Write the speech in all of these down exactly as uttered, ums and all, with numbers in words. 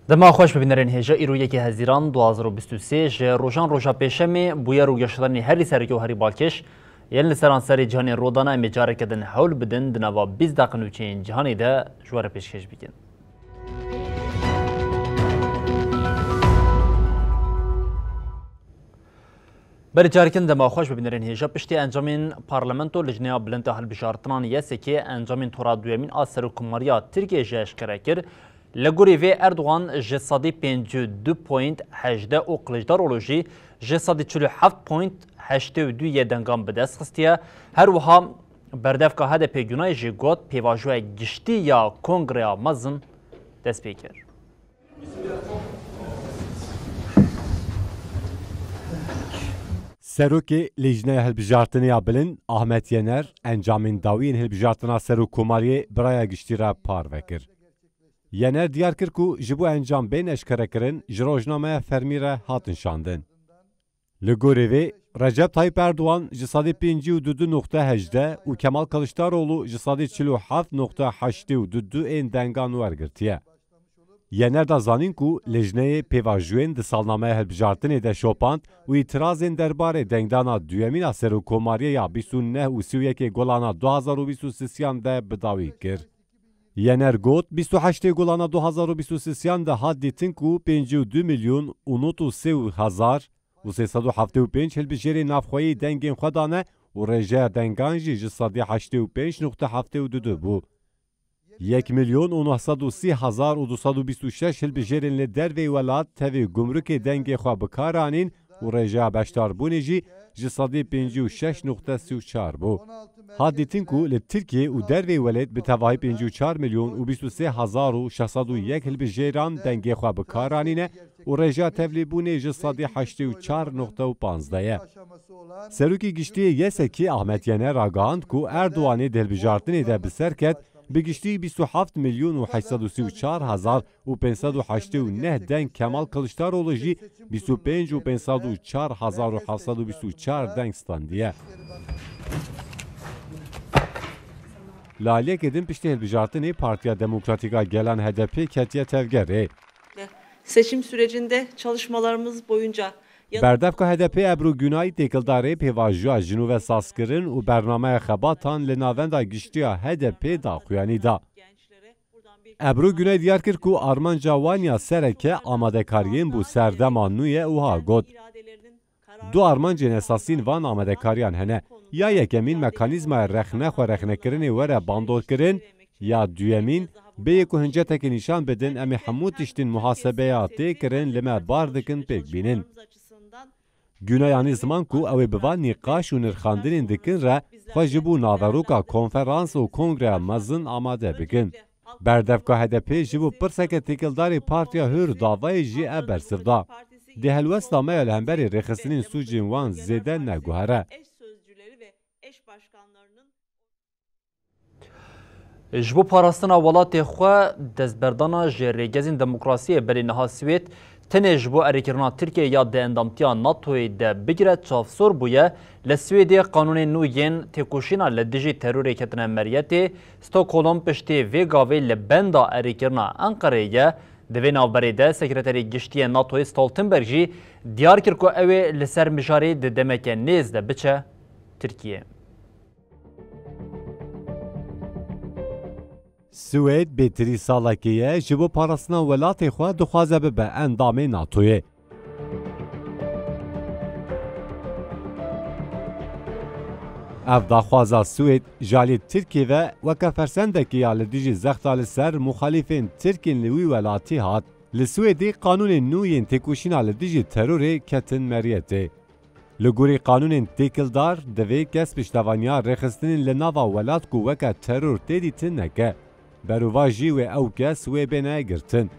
Dema xweş bibînerên hêja, îro yekê Hezîran du hazar û bîst û sê ji rojan roja pêşemê, bûyer û geşedanê herî sereke û herî balkêş yên li seranserê cîhanê rû dane, em ê careke din hewl bidin di nava bîst deqe nûçeyên cîhanê de ji we re pêşkêş bikin. Berî carikin dema xweş bibînerên hêja, piştî encamên Parlamento, Lijneya Bilind a Hilbijartinan, YSK'ê, encamên tora duyemîn a Serokkomariya Tirkiyê jî eşkere kir. Li gorî vê Erdogan ji sedî pêncî û du point hejdeh û Kiliçdaroglu jî ji sedî çil û heft point heştê û du yê dengan bi dest xistiye. Her wiha berdevka HDP'ê Gunay jî got, pêvajoya giştî ya Kongreya Mezin dest pê kir. Serokê Lijneya Hilbijartinê ya Bilind Ahmet Yener encamên dawî yên hilbijartina Serokkomariyê bi raya giştî re parve kir. Yener diyar kir ku ji bo encam bên eşkerekirin ji rojnameya fermî re hatin şandin. Li gorî vê, Recep Tayyip Erdogan ji sedî pêncî û du nokte hejdeh û Kemal Kiliçdaroglu ji sedî çil û heft nokte heştê û du ên dengan wergirtiye. Yener da zanîn ku lijneyê pêvajoyên di salnameya hilbijartinê de şopand û îtirazên derbarê dengdana duyemîn a Serokkomariyê ya bîst û neh û sî û yekê Gulana du hazar û bîst û sisiyan de bi dawî kir. Yener got, bîst û heştê Gulana du hazar û bîst û sisiyan de hat dîtin ku pêncî û du milyon û nod û sê hezar û sê sed û heftê û pênc hilbijêrên navxweyî dengên xwe dane û rêjeya dengan jî ji sedî heştê û pênc nokte heftê û du bû. Yek milyon û neh sed û sî hezar û du sed û bîst û şeş hilbijêrên li derveyî welat tevî gumrukê dengê xwe bi kar anîn û rêjeya beşdarbûnê jî ji sedî pêncî û şeş nokte sî û çar bû. Hat dîtin ku li Tirkiyê û derveyî welêt bi tevahî pêncî û çar milyon û bîst û sê hezar û şeş sed û yek hilbijêran dengê xwe bi kar anîne û rêjeya tevlîbûnê ji sedî heştê û çar nokte û panzdeh ye. Serokê Giştî yê YSK'ê Ahmet Yener ragihand ku Erdoganê di hilbijartinê de bi ser ket, bi giştî bîst û heft milyon û heşt sed û sî û çar hezar û pênc sed û heştê û neh deng, Kemal Kiliçdaroglu jî bîst û pênc û pênc sed û çar hezar û heft sed û bîst û çar deng standiye. Li aliyekê din piştî hilbijartinê Partiya Demokratîk a Gelan HDP'ê ketiye tevgerê. Seçim sürecinde çalışmalarımız boyunca Berdevka HDP'ê Ebru Gunay têkildarê pêvajoya jinû ve sazkirin û bernameya xebatan li navenda giştî ya HDP'ê daxuyanî da. Ebru Gunay diyar kir ku armanca wan ya sereke amadekariyên bo serdema nû ye û ha got, du armancên esasî yên van amadekariyan hene. Ya yekemîn mekanîzmaya rexne xwerexnekirinê were bandorkirin, ya duyemîn bêyî ku hinceteke nîşan bidin em ê hemû tiştên muhasebeya tê kirin li me bar dikin pêk bînin. Gunay anî ziman ku ew ê bi van nîqaş û nirxandinên dikin re xwe ji bo naveroka konferans û kongreya mezin amade bikin. Berdevka HDP'ê ji bo pirseke têkildarê Partiya Hür davayê jî ev bersiv da. Di helwesta me ya li hemberî rêxistinên sûcên wan zêde neguhere. Ji bo parastina welatê xwe, destberdana ji rêgezên demokrasiyê berî niha Swêd tenê ji bo erêkirina Tirkiyê ya di endamtiya NATOyê de bigire çavsor bûye. Li Swêdê qanûnên nû yên têkoşîna li dijî terorê ketine meriyetê. Stockholm piştî vê gavê li benda erêkirina Enqereyê ye. Di vê navberê de Sekreterê Giştî yê NATOyê Stoltenberg jî diyar kir ku ew ê li ser mijarê di demeke nêz de biçe Tirkiyê. Swêd bêtirî salekê ye ji bo parastina welatê xwe dixwaze bibe endamê NATOyê. Ev daxwaza Swêd ji alî Tirkiyê ve weke fersendekê ya li dijî zexta li ser muxalîfên Tirk ên li wî welatî hat. Li Swêdê qanûnên nû yên têkoşîna li dijî terorê ketin meriyetê. Li gorî qanûnên têkildar, divê kes piştevaniya rêxistinên li nava welat ku weke teror tê dîtin neke. Berovajî wê ew kes wê bêne girtin.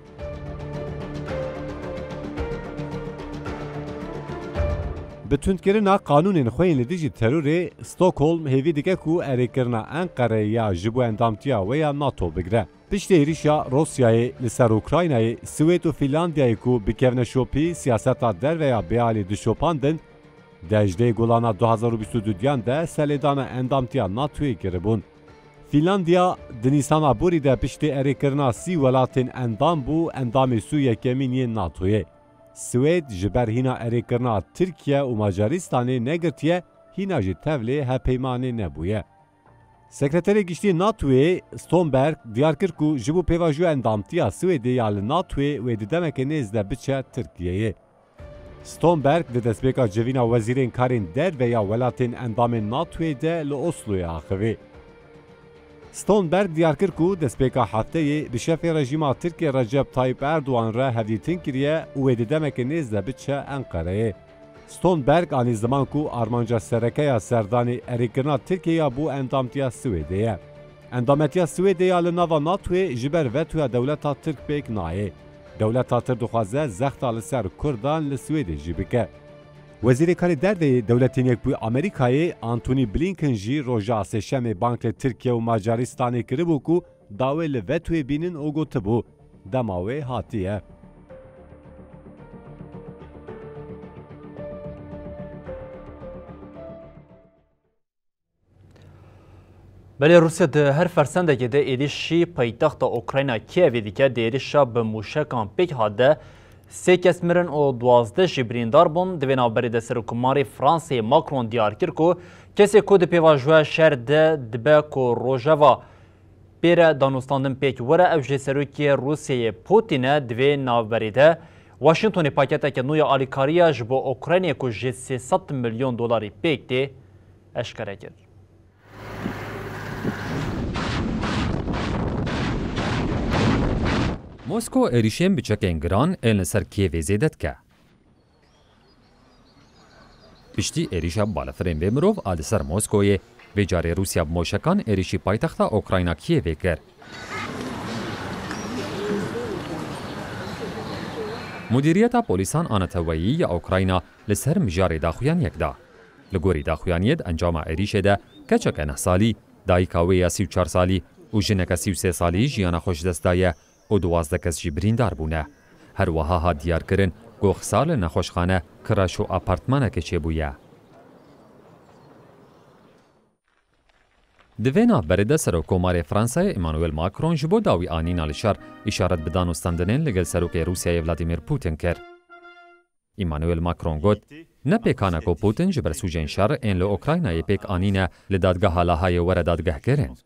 Bi tundkirina qanûnên xwe yên li dijî terorê, Stockholm hêvî dike ku erêkirina Enqereyê ya ji bo endamtiya wê ya NATO bigire. Piştî êrîşa Rûsyayê li ser Ukraynayê, Swêd û Fînlandiyayê ku bikevine şopî siyaseta derve ya bêalî dişopandin, di hejdehê Gulana du hazar û bîst û duyan de selêdana endamtiya NATOyê kiribûn. Fînlandiya di Nîsana borî de piştî erêkirina sî welatên endam bû endamê sî û yekemîn yên NATOyê. Swêd ji ber hîna erêkirina Tirkiye û Macaristanê negirtiye, hîna jî tevlê hevpeymanê nebûye. Sekreterê Giştî NATOyê Stoltenberg diyar kir ku ji bo pêvajoya endamtiya Swêdê ya li NATOyê wê di demeke nêz de biçe Tirkiyeyê. Stoltenberg di destpêka civîna wezîrên karên derve ya welatên endamên NATOyê de li Osloyê axivî. Stoltenberg diyar kir ku destpêka hefteyê bi şefê rejîma Tirkiyê Recep Tayyip Erdogan re hevdîtin kiriye û wê di demeke nêz de biçe Enqereyê. Stoltenberg anî ziman ku armanca sereke ya serdanê erêkirina Tirkiyê ya bo endamtiya Swêdê ye. Endametiya Swêdê ya li nava NATOyê ji ber vetoya dewleta Tirk pêk nayê. Dewleta Tirk dixwaze zexta li ser Kurdan li Swêdê jî bike. Wezîrê Karê Derve yê Dewletên Yekbûyî Amerîkayê Antony Blinken jî roja Sêşemê bang li Tirkiye û Macaristanê kiribû ku dawê li vetoyê bînin û gotibû, dema wê hatiye. Belê Rûsya di her fersendekê de êrîşî paytexta Ukrayna Kîevê dike, di êrîşa bi mûşekan pêk hat de sê kes mirin û duwazdeh jî birîndar bûn. Di vê navberê de Serokkomarê Fransayê Macron diyar kir ku kesê ku di pêvajoya şer de dibe ku rojeva pê re danûstandin pêk were, ew jî serokê Rûsyayê Putin e. Di vê navberê de Washingtonê paketeke nû ya alîkariya ji bo Ukraynayê ku ji sê sed milyon dolarî pêk tê eşkere kir. Mosko êrîşên bi çekên giran ên li ser Kîevê zêde dike. Piştî êrîşa balafirên bê mirov a li ser Moskoyê, vê carê Rûsya bi moşekan êrîşî paytexta Ukrayna Kîevê kir. Mudîriyeta Polîsan a Neteweyî ya Ukrayna li ser mijarê daxuyaniyek da. Li gorî daxuyaniyê di encama êrîşê de keçeke neh salî, dayika wê ya sî û çar salî û jineke sî û sê salî jiyana xwe ji dest daye û duwazdeh kes jî birîndar bûne. Her wiha hat diyarkirin ku xisar li nexweşxane, kireç û apartmanekê çêbûye. Di vê navberê de Serokkomarê Fransayê Emmanuel Macron ji bo dawî anîna li şer îşaret bi danûstandinên li gel Serokê Rûsyayê Vladimir Putin kir. Emmanuel Macron got, ne pêkan e ku Putin ji ber sûcên şer ên li Ukraynayê pêk anîne li dadgeha La Hayê were dadgehkirin.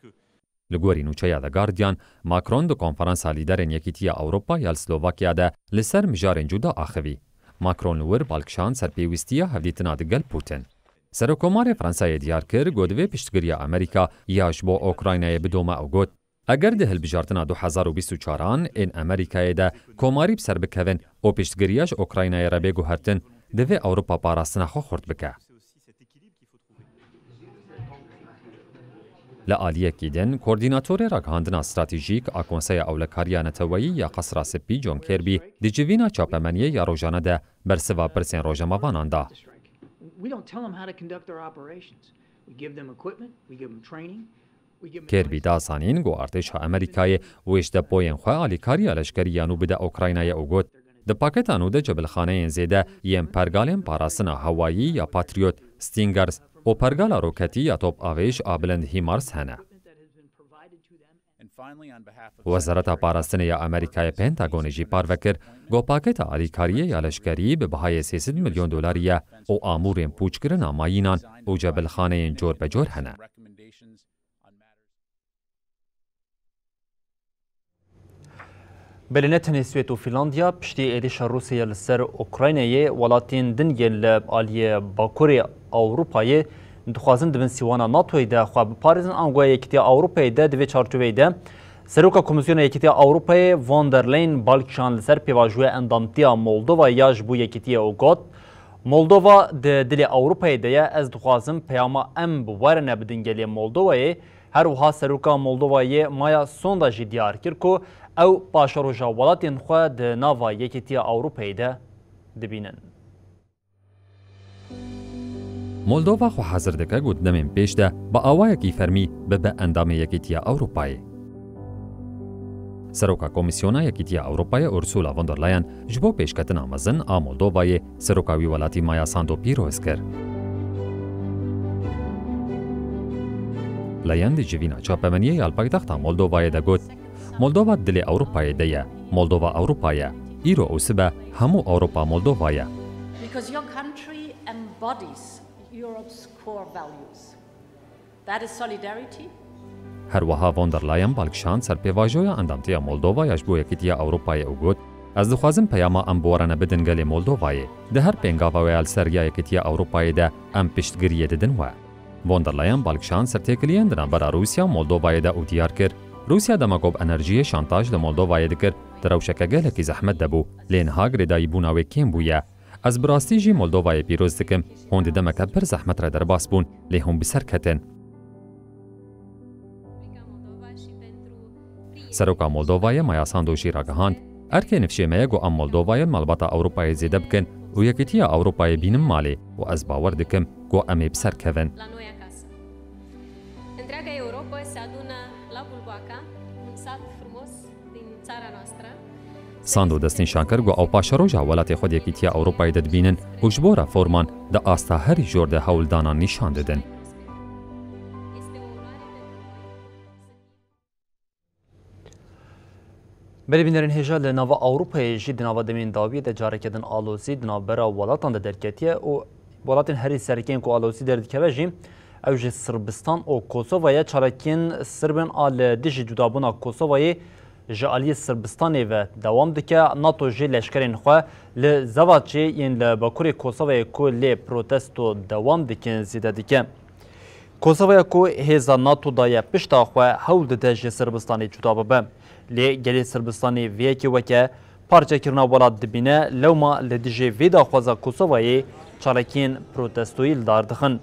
Li gorî nûçeya The Guardian, Macron di konferansa lîderên Yekîtiya Ewropa ya li Slovakya de li ser mijarên cuda axivî. Macron li wir bal kişand ser pêwîstiya hevdîtina digel Putin. Serokkomarê Fransayê diyar kir ku divê piştgiriya Amerîka ya ji bo Ukraynayê bidome û got, eger di hilbijartina du hezar û bîst û çaran ên Amerîkayê de komarî bi ser bikevin û piştgiriya ji Ukraynayê re bê guhertin, divê Ewropa parastina xwe xurt bike. Li aliyekî din, Koordînatorê Ragihandina Stratejîk a Konseya Ewlekariya Neteweyî ya Qesra Spî John Kirby di civîna çapemeniyê ya rojane de bersiva pirsên rojnamevanan da. We don't tell them how to conduct their operations. We give them equipment, we give them training, we give them Kirby da zanîn ku artêşa Amerîkayê wê ji depoyên xwe alîkariya leşkerî ya nû bide Ukraynayê û got, di paketa nû de cebilxaneyên zêde yên pergalên parastina hewayî ya Patriot, Stingers û pergala roketî ya top avêj a bilind HIMARS hene. Wezareta Parastinê ya Amerîkayê Pentagonê jî parve kir ku paketa alîkariyê ya leşkerî bi bihayê sê sed milyon dolarî ye û amûrên pûçkirina mayînan û cebilxaneyên cor be cor hene. Belê ne tenê Swêd û Fînlandiya, piştî êrîşa Rûsyayê li ser Ukraynayê, welatên din yên li aliyê Bakurê Ewropayê dixwazin di bin sîwana NATOyê de xwe biparêzin, ango ya Yekîtiya Ewropayê de. Di vê çarçoveyê de Seroka Komîsyona Yekîtiya Ewropayê von der Leyen bal kişand li ser pêvajoya endamtiya Moldova ya ji bo Yekîtiyê û got, Moldova di dilê Ewropayê de ye, ez dixwazim peyama em bi werine bidin gelê Moldovayê, Her wiha Seroka Moldovayê Maya Sonda jî diyar kir ku ew paşeroja welatên xwe di nava Yekîtiya Ewropayê de dibînin. Moldova xwe hazir dike ku di demên pêş de bi awayekî fermî bibe endamê Yekîtiya Ewropayê. Seroka Komîsyona Yekîtiya Ewropayê Ursula von der Leyen ji bo pêşketina mezin a Moldovayê seroka wî welatî Maya Sandu pîroz kir. Leyen di civîna çapemeniyê ya li paytexta Moldovayê de got, Moldova dilê Ewropayê de ye. Moldova Ewropa ye. Îro û sibe hemû Ewropa Moldova ye. Because your country embodies Europe's core values. That is solidarity. Her wiha von der Leyen bal kişand ser pêvajoya endamtiya Moldova ya ji bo Yekîtiya Ewropayê û got, Ez dixwazim peyama em bi we re ne bidin gelê Moldovayê. Di her pêngava wê ya li ser riya Yekîtiya Ewropayê de em piştgiriyê didin we. Von der Leyen bal kişand ser têkiliyên di navbera Rûsya û Moldovayê de û diyar kir, Rûsya dema ku bi enerjiyê şantaj li Moldovayê dikir, di rewşeke gelekî zehmet de bû, lê niha girêdayîbûna wê kêm bûye. Ez bi rastî jî Moldovayê pîroz dikim. Hûn di demeke pir zehmet re derbas bûn, lê hûn bi ser ketin. Seroka Moldovayê Maya Sandu jî ragihand, Erkê nifşê me ye ku em Moldovayê li malbata Ewropayê zêde bikin û Yekîtiya Ewropayê bînin malê û ez bawer dikim ku em ê bi ser kevin. La noi acasă. Întreaga Europă se adună la Bulboaca, un sat frumos din țara noastră. Sandu destnîşan kir ku ew paşeroja welatê xwe di Yekîtiya Ewropayê de dibînin û ji bo reforman di asta herî jor de hewldanan nîşan didin. Belê bînerên hêja, li nava Ewropayê jî di nava demên dawiyê de careke din alozî di navbera welatan de derketiye û welatên herî serkeyên ku alozî derdikeve jî ew ji Sirbistan û Kosova ye. Çalakiyên Sirbên a li dijî cudabûna Kosovayê ji aliyê Sirbistanê ve dewam dike. NATO jî leşkerên xwe li Zevatçê yên li bakurê Kosovayê ku lê protesto dewam dikin zêde dike. Kosovaya ku hêza NATO daye pişta xwe hewl dide ji Sirbistanê cuda bibe. Lê gelê Sirbistanê vê yekê weke parçekirina welat dibîne, lewma li dijê vê daxwaza Kosovayê çalakiyên protestoyî li dar dixin.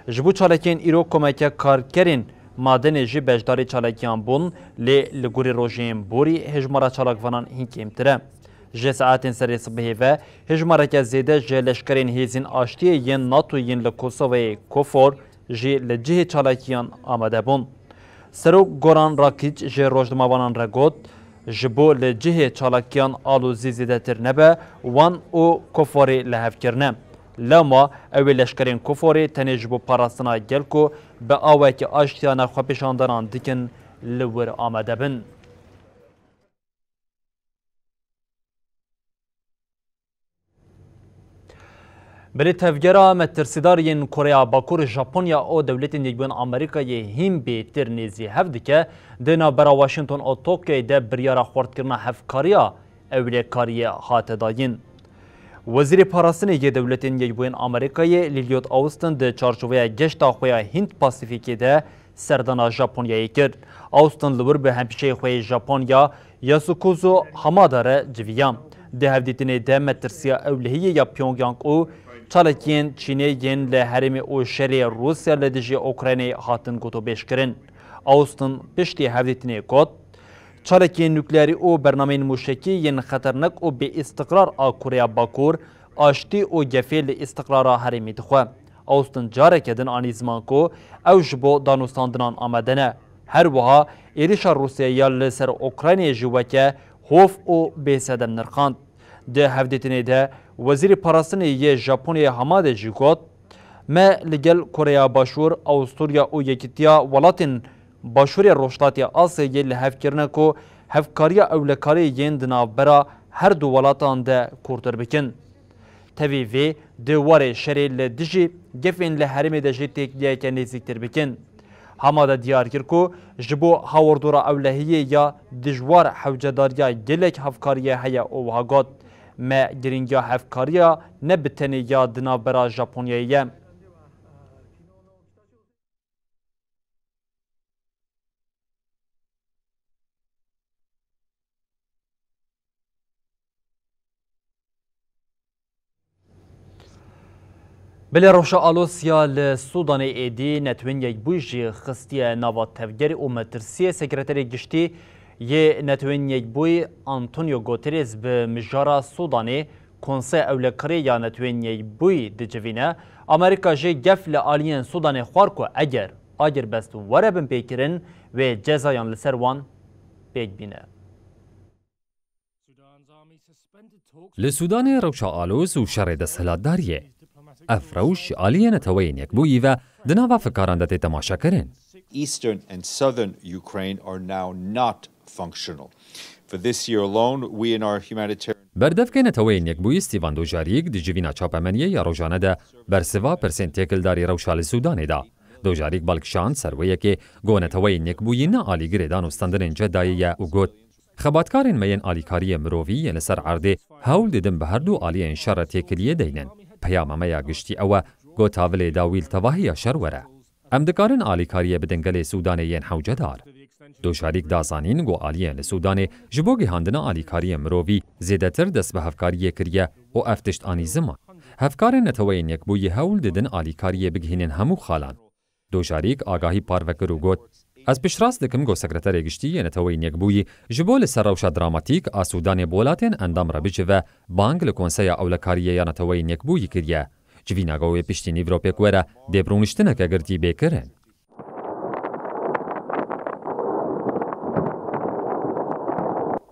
Ji bo çalakiyên îro komeke karkerên madenê jî beşdarî çalakiyan bûn, lê li gorî rojên borî hejmara çalakvanan hîn kêmtir e. Ji saetên serê sibihê ve hejmareke zêde ji leşkerên hêzên aştiyê yên NATO yên li Kosovayê, KFOR, jî li cihê çalakiyan amade bûn. Serok Goran Rakic ji rojnamevanan re got, Ji bo li cihê çalakiyan alozî zêdetir nebe, wan û KFORê li hev kirine. Lewma ew ê leşkerên KFORê tenê ji bo parastina gel ku bi awayekî aştiyane xwepêşandanan dikin, li wir amade bin. Belê tevgera metirsîdar yên Koreya Bakur, Japonya û Dewletên Yekbûyên Amerîkayê hîn bêtir nêzî hev dike, di navbera Washington û Tokyoyê de biryara xurtkirina hevkariya ewlekariyê hate dayîn. Wezîrê Parastinê yê Dewletên Yekbûyên Amerîkayê Lloyd Austin di çarçoveya geşta xwe ya Hînd Pasîfîkê de serdana Japonyayê kir. Austin li wir bi hempeşeyê xwe yê Japonya Yasukazu Hamada re civiya. Di hevdîtinê de metirsiya ewlehiyê ya Pyongyang û çalakiyên Çînê yên li herêmê û şerê Rûsya li dijî Ukraynayê hatin gotûbêjkirin. Austin piştî hevdîtinê got, Çalakiyên nukleerî û bernameyên mûşekî yên xeternek û bêîstiqrar a Koreya Bakur aştî û gefê li îstiqrara herêmî dixwe. Austin careke din anî ziman ku ew ji bo danûstandinan amade ne. Her wiha êrişa Rûsyayê ya li ser Ukraynayê jî weke hov û bêsedem nirxand. Di hevdîtinê de Wezîrê Parastinê yê Japonyayê Hamade jî got, Me li gel Koreya Başûr, Awusturya û Yekîtiya Welatên Başûrê Rojhilatê Asyayê li hev kirine ku hevkariya ewlekariyê yên di navbera her du welatan de kûrtir bikin. Tevî vê di warê şerê li dijî gefên li herêmê de jî têkiliyeke nêzîktir bikin. Hamada diyar kir ku ji bo hawirdora ewlehiyê ya dijwar hewcedariya gelek hevkariyê heye û wiha got, Me girîngiya hevkariya ne bi tenê ya di navbera Japonyayê ye. Belê rewşa Alosya li Sûdanê êdî Netewên Yekbûyî jî xistiye nava tevgerê û metirsiyê. Sekreterê Giştî yê Netewên Yekbûyî Antonio Guterres bi mijara Sûdanê Konseya Ewlekariyê ya Netewên Yekbûyî dicivîne. Amerîka jî gef li aliyên Sûdanê xwar ku eger agirbest were binpêkirin, wê cezayan li ser wan pêk bîne. Li Sûdanê rewşa aloz û şerê desthilatdariyê. Ev rewş ji aliyê Neteweyên Yekbûyî ve di nava fikaran de tê temaşekirin. Eastern and southern Ukraine are now not functional. For this year alone, we and our humanitarian Berdevkê Neteweyên Yekbûyî Stîvan Dujarîk di civîna çapemeniyê ya rojane de bersiva pirsên têkildarî rewşa li Sûdanê da. Dujarîk bal kişand ser wê yekê got Neteweyên Yekbûyî ne alîgirê dan û standinên Ceddayê ye û got, Xebatkarên me yên alîkariyê mirovî yên li ser erdê hewl didin bi her du aliyên şer re têkiliyê deynin. Peyama me ya giştî ew e ku tavilê dawî li tevahiya şer were. Em dikarin alîkariyê bidin gelê Sûdanê yên hewcedar. Dujarîk da zanîn ku aliyên li Sûdanê ji bo gihandina alîkariyê mirovî zêdetir dest bi hevkariyê kiriye û ev tişt anî ziman. Hevkarên Neteweyên Yekbûyî hewl didin alîkariyê bigihînin hemû xalan. Dujarîk agahî parve kir û got, Ez piştrast dikim ku Sekreterê Giştî yê Neteweyên Yekbûyî ji bo li ser rewşa dramatîk a Sûdanê bi welatên endam re bicive, bang li Konseya Ewlekariyê ya Neteweyên Yekbûyî kiriye. Civîna ku wê piştî nîvro pêk were, dê bi rûniştineke girtî bê kirin.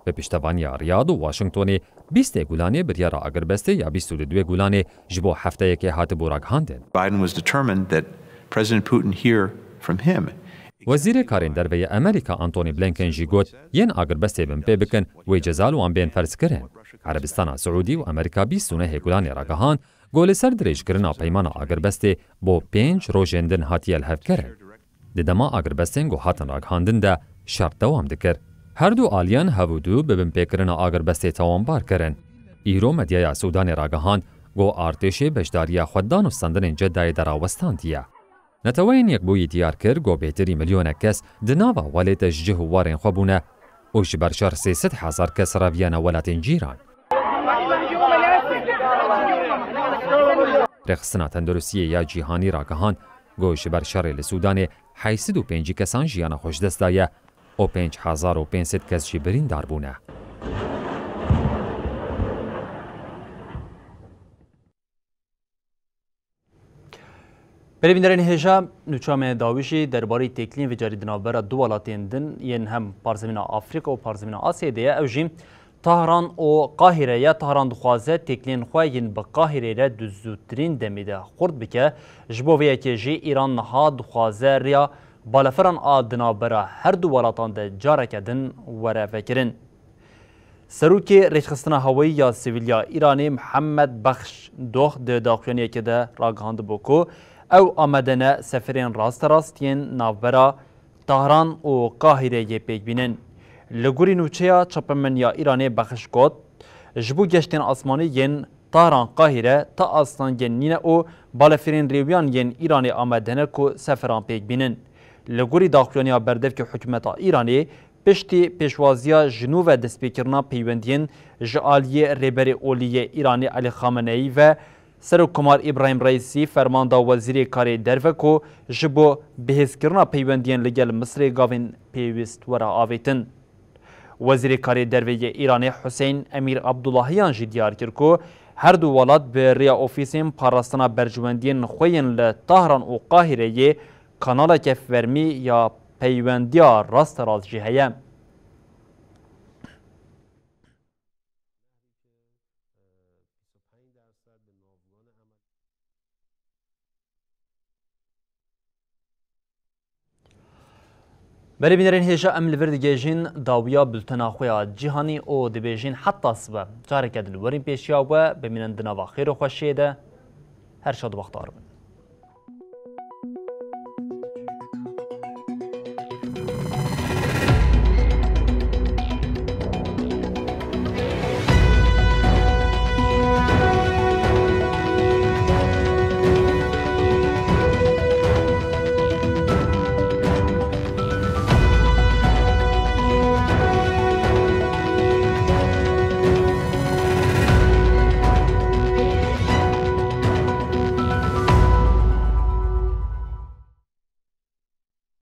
Bi piştevaniya Riyad û Washingtonê, bîstê Gulanê biryara agirbestê ya bîst û duwê Gulanê ji bo hefteyekê hatibû ragihandin. Biden was determined that President Putin hear from him. Wezîrê Karên Derve yê Amerîka Antony Blinken jî got, yên agirbestê bin pê bikin, wê ceza li wan bên ferzkirin. Erebistana Siûdî û Amerîka bîst û nehê Gulanê ragihand, ku li ser dirêjkirina peymana agirbestê bo pênc rojên din hatiye lihevkirin. Di dema agirbestên ku hatin ragihandin de şer dewam dikir. Her du aliyan hev û du bi binpêkirina agirbestê tawanbar kirin. Îro medyaya Sûdanê ragihand ku artêşê beşdariya xwedan û standinên Ceddayê de rawestandiye. Neteweyên Yekbûyî diyar kir ku bêtirî milyonek kes di nava welê de ji cih û warên xwe bûne û ji ber şer sê sed hezar kes reviyane welatên cîran. Rêxistina Tenduristiyê ya Cîhanî ragihand ku ji ber şerê li Sûdanê heyşt sed û pêncî kesan jiyana xwe ji dest daye û pênc hezar û pênc sed kes jî birîndar bûne. Belê bînerên hêja, nûça me dawî jî derbarî têkiliyên vê carî di navbera du welatên din yên hem parzemîna Afrîka û parzemîna Asyayê de ye. Ew jî Tahran û Qahîre ye. Tahran dixwaze têkiliyên xwe yên bi Qahîrê re di zûtirîn demê de xurt bike. Ji bo vê yekê jî Îran niha dixwaze riya balafiran a di navbera her du welatan de careke din were vekirin. Serokê Rêxistina Hewayî ya Sivîl ya Îranê Mihemed Bexş Dox di daxuyaniyekê de ragihandibû ku ew amade ne seferên rasterast yên navbera Tahran û Qahîreyê pêk bînin. Li gorî nûçeya çapemeniya Îranê Bexş got, Ji bo geştên asmanî yên Tahran Qahîre ti astengên nîne û balefirên rêwiyan yên Îranê amade ne ku seferan pêk bînin. Li gorî daxuyaniya berdevkê hikûmeta Îranê, piştî pêşwaziya ji nû ve destpêkirina peywendiyên ji aliyê Rêberê Olî yê Îranê Elî Xameneyî ve Serokkomar Îbrahîm Reîsî ferman da Wezîrê Karê Derve ku ji bo bihêzkirina peywendiyên li gel Misirê gavên pêwîst were avêtin. Wezîrê Karê Derve yê Îranê Huseyn Emîr Abdullahiyan jî diyar kir ku her du welat bi rêya ofîsên parastina berjewendiyên xwe yên li Tahran û Qahîreyê kanaleke fermî ya peywendiya rasterast jî heye. Belê bînerên hêja, em li vir digihêjin dawiya bultena xwe ya cîhanî û dibêjin heta sibe. Careke din werîn pêşiya we, bimînin di nava xêr û xweşiyê de. Her şad û bextewar bin.